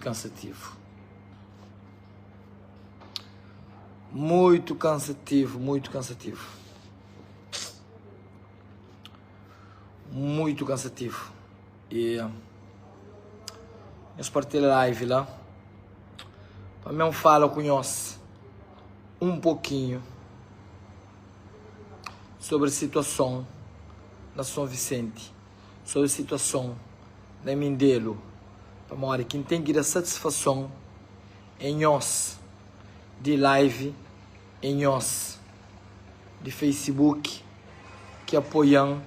kansativu. Muitu kansativu, muitu kansativu. Muitu kansativu. E nhos partilha live la pa mi fala ku nhos un pokinhu sobri situason na Son Visenti, sobri situason na Mindelo, pamodi ki N ten ki da satisfason é nhos di live, é nhos di Facebook ki apoia-m,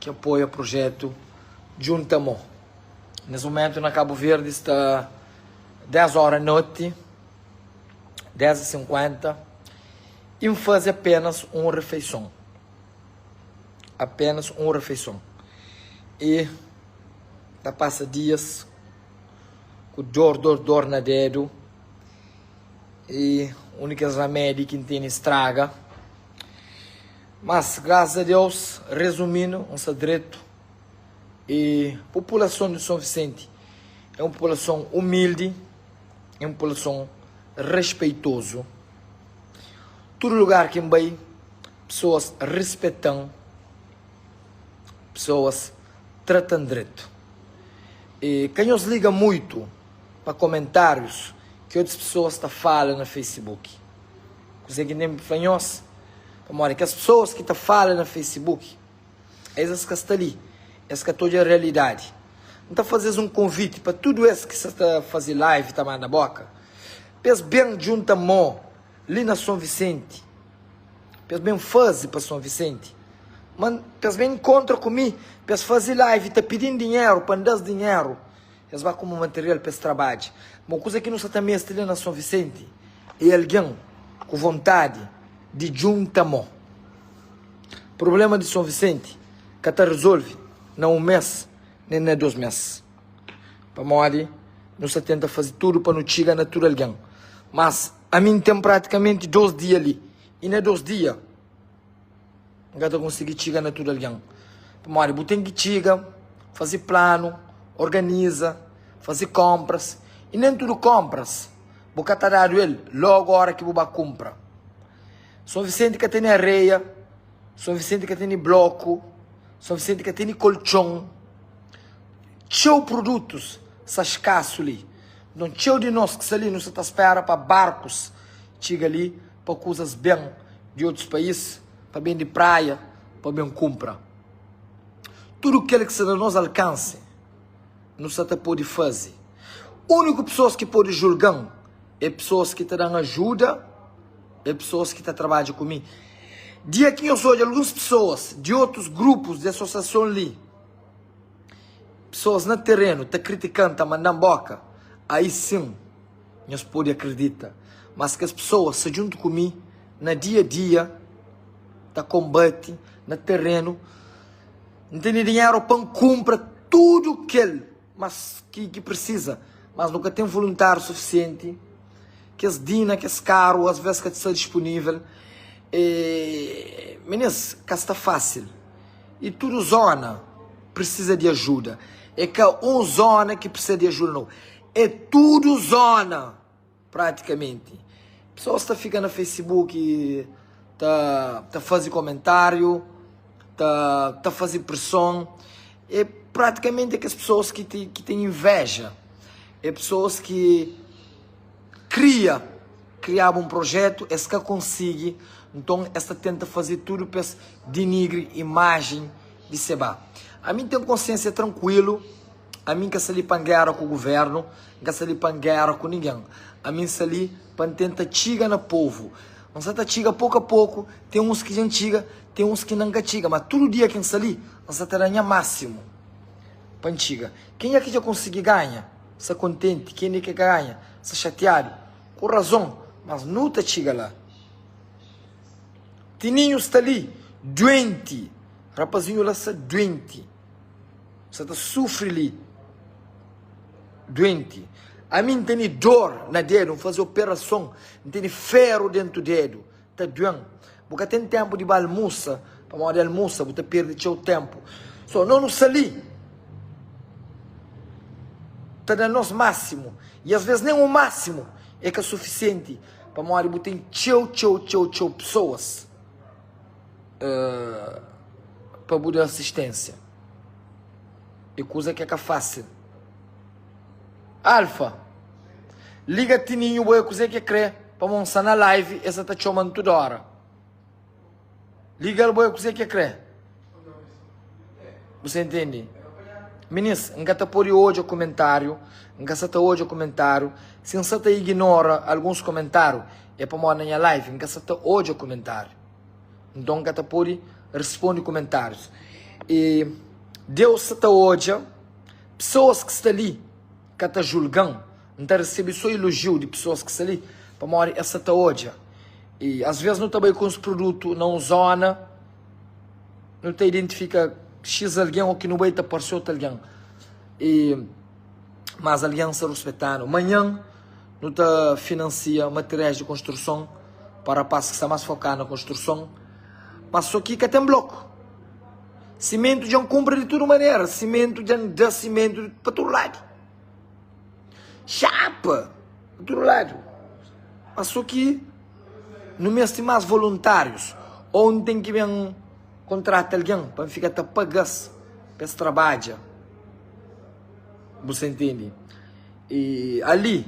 ki apoia projetu Djunta Mô. Nes mumentu na Kabu Verdi sta 10 óra noti, 10 y 50, y N faze apenas un refeison. Apenas un refeison. Y ta pasa dias ku dor, dor, dor na dedu y un di kes ramedi ki N tene straga. Mas, grasas a Deus, rezumindu, N sta dretu y populason di Son Visenti é un populason umildi, é un populason respeitozu. Tudu lugar ki N bai, pesoas rispeta-m, pesoas trata-m dretu. E ka nhos liga muitu pa komentárius ki otus pesoas ta fala na Facebook. Kuzê ki N ten pa fla nhos? Pamodi kes pesoas ki ta fala na Facebook, es es ka sta li, es ka ta odja realidadi. N ta faze-s un konviti pa tudu es ki sa ta faze live ta manda boka, pa es ben djunta mô li na Son Visenti, pa es ben faze pa Son Visenti, ma pa es ben inkontra ku mi, pa es faze live ta pidi-m dinheru, pa N da-s dinheru, es ba kunpra material pa es trabadja. Ma kuza ki nu sa ta meste li na Son Visenti é algen ku vontadi di djunta mô. Prubléma di Son Visenti ka ta rezolve na un mês nen na dos mês, pamodi nu sta tenta faze tudu pa nu txiga na tudu algen. Mas ami N ten pratikamenti dos dia li i na dos dia N ka ta konsigi txiga na tudu algen, pamodi bu ten ki txiga, faze planu, organiza, faze konpras i nen tudu konpras bu ka ta dadu el logu ora ki bu ba kunpra. Son Visenti ka tene areia, Son Visenti ka tene bloku, Son Visenti ka tene koltxon. Txeu produtus sta skasu li. Nton txeu di nos ki sta li nu sta ta spera pa barkus txiga li pa kuzas ben di otus país, pa ben di praia pa ben kunpra. Tudu kel ki sta na nos alkansi nu sta ta pode faze. Úniku pesoas ki pode julga-m é pesoas ki ta da-m ajuda. É pesoas ki ta trabadja ku mi. Dia ki nhos odja alguns pesoas di otus grupus di asosiason li, pesoas na terenu ta kritika-m, ta manda-m boka, aí sin nhos pode akredita. Mas kes pesoas sta djuntu ku mi na dia a dia, ta konbati na terenu. N tene dinheru pa N kunpra tudu kel mas ki ki prisiza, mas nu ka ten voluntáriu sufisienti. Kes dina, kes karu as ves ka sta dispunível. E minis, ka sta fásil. I tudu zona prisiza di ajuda. É ka un zona ki prisiza di ajuda nau, é tudu zona. Praticamente pessoas ta fica na Facebook ta ta faze comentário ta ta faze presson é praticamente kes pessoas ki ti ki tem inveja é pessoas ki kria kriaba um projeto es ka consigui nton es ta tenta faze tudo pa es denigre imagem di seba ami tem consciência tranquilo. Ami N ka sta li pa N géra ku guvérnu, N ka sta li pa N géra ku ningen. Ami N sta li pa N tenta txiga na povu. N sta ta txiga poku a poku, ten uns ki dja N txiga, ten uns ki inda N ka txiga. Má tudu dia ki N sta li, N sta ta da nha másimu pa N txiga. Kenha ki dja konsigi ganha, sta kontenti, kenha ki ka ganha, sta xatiadu. Ku razon, mas nu ta txiga la. Tininhu sta li duenti, rapazinhu la sta duenti. Sa ta sufri li duenti. Ami N tene dor na dedu, N faze operason, N tene feru dentu dedu, ta duen. Bu ka ten tenpu di ba almusa, pamodi almusa bu ta perde txeu tenpu. So, no nu sta li. ta da nos másimu i asvês nen un másimu é ka sufisienti pamodi bu ten txeu txeu txeu txeu pesoas pa bu da asisténsia. É kuza ki é ka fásil. Alfa, liga Tininho bo é kuzê ki é krê pamodi N sta na live e sa ta txoma-m tudu óra. Liga-l bo é kuzê ki é krê. Bu sa intende? Minis, N ka ta pode odja kumentáriu, N ka sa ta odja kumentáriu. Si N sa ta iginora alguns kumentáriu, é pamodi na nha live N ka sa ta odja kumentáriu. Nton N ka ta pode responde kumentárius. I Deus sa ta odja pesoas ki sta li ka ta julga-m. N ta resebe sô ilojiu di pesoas ki sta li pamodi es sa ta odja. I asvês nu ta bai ku uns produtu na un zóna, nu ta identifika xis algen ô ki nu bai ta parse otu algen. I mas algen sta ruspeta-nu. Manhan nu ta finansia materiais di konstruson pa rapás ki sta más fokadu na konstruson. Mas sô ki ka ten bloku. Simentu dja N kunpra di tudu manera, simentu dja N da simentu pa tudu ladu. Xapa pa tudu ladu. Mas sô ki nu meste más voluntárius ô N ten ki ben kontrata algen pa N fika ta paga-s pa es trabadja. Bu sta intende? I ali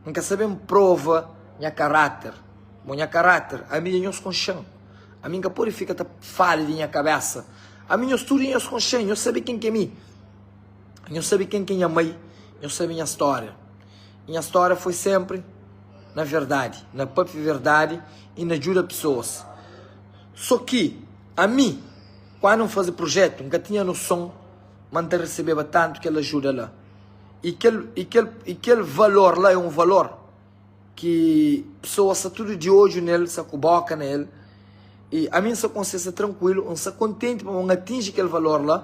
N ka sta ben prova nha karáter. Bo nha karáter, ami dja nhos konxe-m. Ami N ka pode fika ta fala di nha kabésa. Ami nhos tudu nhos konxe-m, nhos sabe ken ki é mi. Nhos sabe ken ki é nha mai, nhos sabe nha stória. I nha stória foi sénpri na verdadi, na pâpia verdadi i na djuda pesoas. Sô ki ami, kandu N faze prujétu, N ka tinha noson ma N ta resebeba tantu kel ajuda la. I kel, i kel, i kel valor la é un valor ki pesoas sta tudu di odju nel, sta ku bóka na el. I ami N sta konsiensa trankuilu, N sta kontenti pamodi N atinji kel valor la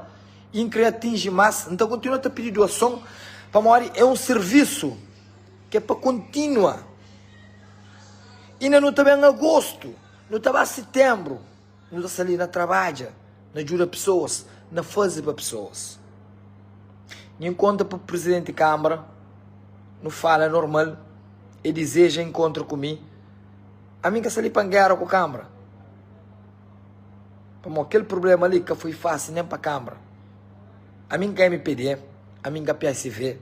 i N krê atinji más. N ta kontinua ta pidi duason pamodi é un sirvisu ki é pa kontinua. Inda nu ta ben agostu, nu ta ba sitenbru. Nu ta sta li na trabadja, na djuda pesoas, na faze pa pesoas. Nha inkontra pa prizidenti kambra, nu fala normal, e dizeja inkontra ku mi. Ami N ka sta li pa N gera ku kambra, pamodi kel prublema li ka foi fásil nen pa kambra. Ami N ka mpd, ami N ka psv,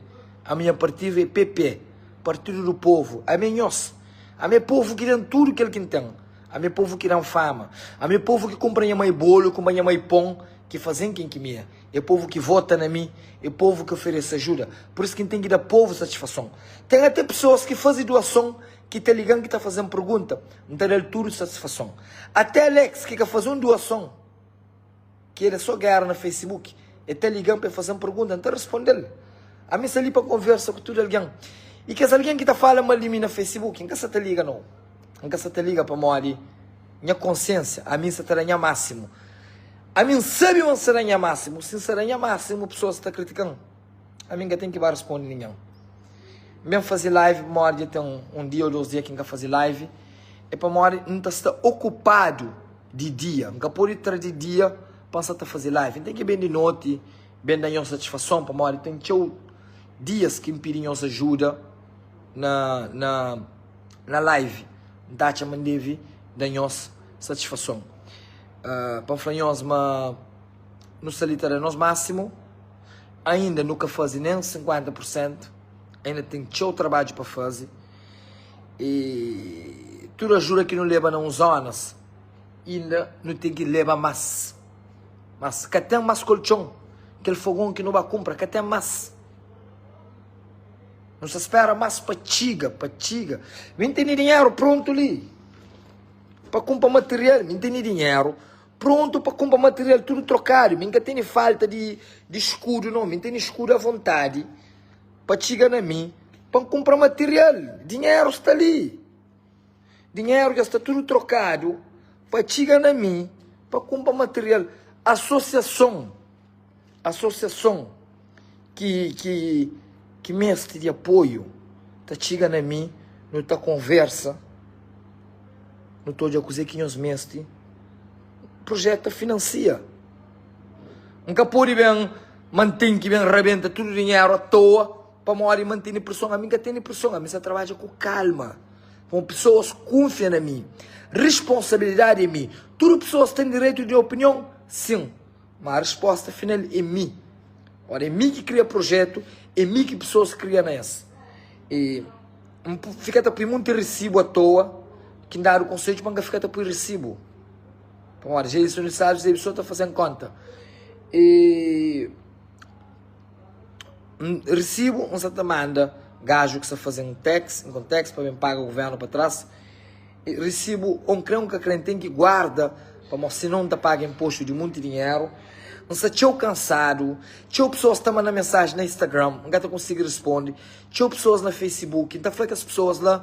ami nha partidu é PP, Partidu du Povu. Ami é nhos, ami é povu ki da-m tudu kel ki N ten. Ami é povu ki da-m fama. Ami é povu ki kunpra nha mai bolu, kunpra nha mai pon, ki faze-m ken ki mi é. É povu ki vota na mi, é povu ki oferese ajuda. Pur isu ki N ten ki da povu satisfason. Ten até pesoas ki faze duason ki ta liga-m ki ta faze-m pergunta, N ta da-l tudu satisfason. Até Alex ki ka faze un duason, ki el é só géra na Facebook, el ta liga-m pa el faze-m pergunta, N ta responde-l. Ami sta li pa konversa ku tudu algen. I kes algen ki ta fala mal di mi na Facebook, N ka sta ta liga nau. N ka sta ta liga pamodi nha konsiensia, ami N sta ta da nha másimu. Ami N sabe ma N sta da nha másimu. Si N sta da nha másimu, pesoas sta ta kritika-m. Ami N ka ten ki ba responde ningen. N ben faze live pamodi dja ten un dia ô dos dia ki N ka faze live. É pamodi N ta sta okupadu di dia. N ka pode tra di dia pa N sta ta faze live. N ten ki ben di noti, ben da nhos satisfason pamodi ten txeu dias ki N pidi nhos ajuda na na na live. N ta atxa ma N debe da nhos satisfason. Uh, pa N fla nhos ma nu sta li ta da nos másimu. Ainda nu ka faze nen 50 pur sentu, ainda ten txeu trabadju pa faze. E tudu ajuda ki nu leba na uns zonas, inda nu ten ki leba mas. Mas ka ten mas koltxon, kel fogon ki nu ba kunpra ka ten mas. Nu sta spera mas pa txiga, pa txiga. Mi N tene dinheru prontu li pa kunpra material, mi N tene dinheru prontu pa kunpra material tudu trokadu. Mi N ka tene falta di di skudu no, mi N tene skudu avontadi. Pa txiga na mi pa N kunpra material. Dinheru sta li. Dinheru dja sta tudu trokadu pa txiga na mi pa kunpra material. Asosiason, asosiason ki, ki, ki meste di apoiu ta txiga na mi, nu ta konversa, nu ta odja kuzê ki nhos meste. Projetu ta finansia. N ka pode ben ma N ten ki ben rabenta tudu dinheru atoa. pamodi ma N tene preson. Ami N ka tene preson, ami N sta trabadja ku kalma. Pamodi pesoas kunfia na mi. Responsabilidadi é mi. Tudu pesoas ten direitu di opinion? Sin. Ma resposta final é mi. Ora, é mi ki kria projetu, é mi ki pesoas kria na es. E N fika ta pui monti risibu atoa, ki N dadu konsedju pa N ka fika ta pui risibu. Pamodi dja isu nu sabe, dja pesoa ta faze-m konta. E N risibu, N sa ta manda gaju ki sa faze-m tax, income tax, pa ben paga guvernu pa tras. E risibu, o N kre o N ka kre, N ten ki guarda, pamodi sinon N ta paga inpostu di monti dinheru. N sta txeu kansadu, txeu pesoas ta manda mensaji na Instagram, N ka ta konsigi responde, txeu pesoas na Facebook, N ta fla kes pesoas la,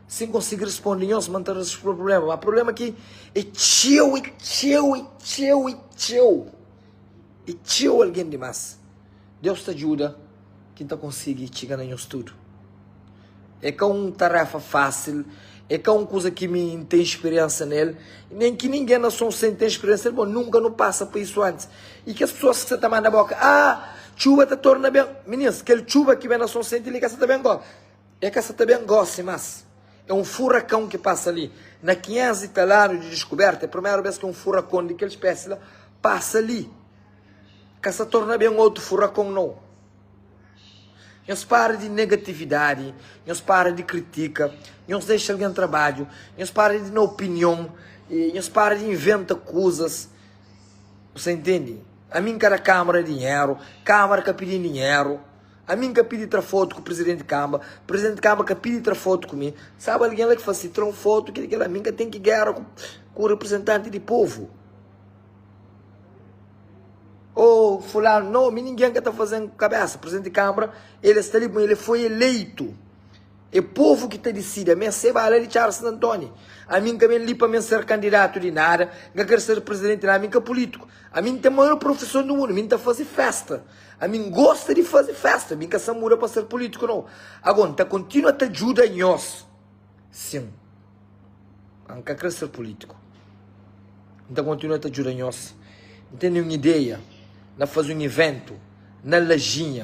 si N konsigi responde nhos, ma N ta responde prublema. Ma prublema ki é txeu, é txeu, é txeu, é txeu, é txeu algen dimás. Deus ta djuda ki N ta konsigi txiga na nhos tudu. É ka un tarefa fásil, é ka un kuza ki mi N ten spiriénsa na el, nen ki ningen na Sonsente ten spiriénsa na el, bon, nunka nu pasa pa isu antis. I kes pesoas ki sa ta manda bóka, Ah, txuba ta torna ben. Minins, kel txuba ki ben na Sonsente li ka sa ta ben gósi. É ka sa ta ben gósi más. É un furakon ki pasa li. Na 500 i tal anu di diskubérta, é primeru bês ki un furakon di kel spési la pasa li. Ka sa torna ben otu furakon, nau. Nhos para di negatividadi, nhos para di kritika, nhos dexa algen trabadju, nhos para di na opinion, nhos para di inventa kuzas. Bu intende? Ami N ka da Kamara dinheru, Kamara ka pidi-m dinheru, ami N ka pidi tra fotu ku Prizidenti Kamba, Prizidenti Kamba ka pidi tra fotu ku mi. Sabe algen la ki fla si tra un fotu, kila kila, ami N ka ten ki gera ku reprizentanti di povu. Oh, fulano, não, mi ninguém ka ta fazendo cabeça. Presidente de Câmara, ele está ali, ele foi eleito. É povo que ta decide. A mim se bala de Charles Antônio. A mim ka ben li pa mim ser candidato de nada. Nka quero ser presidente de nada. A mim ka político. A mim tem maior profissão do mundo. A mim ta fazer festa. A mim gosta de fazer festa. A mim ka sa muda pa ser político não. Agora, ta continua ta ajuda nós. Sim. N ka kre ser pulítiku. N ta kontinua ta djuda nhos. N tene un ideia na faze un iventu na Lajinha.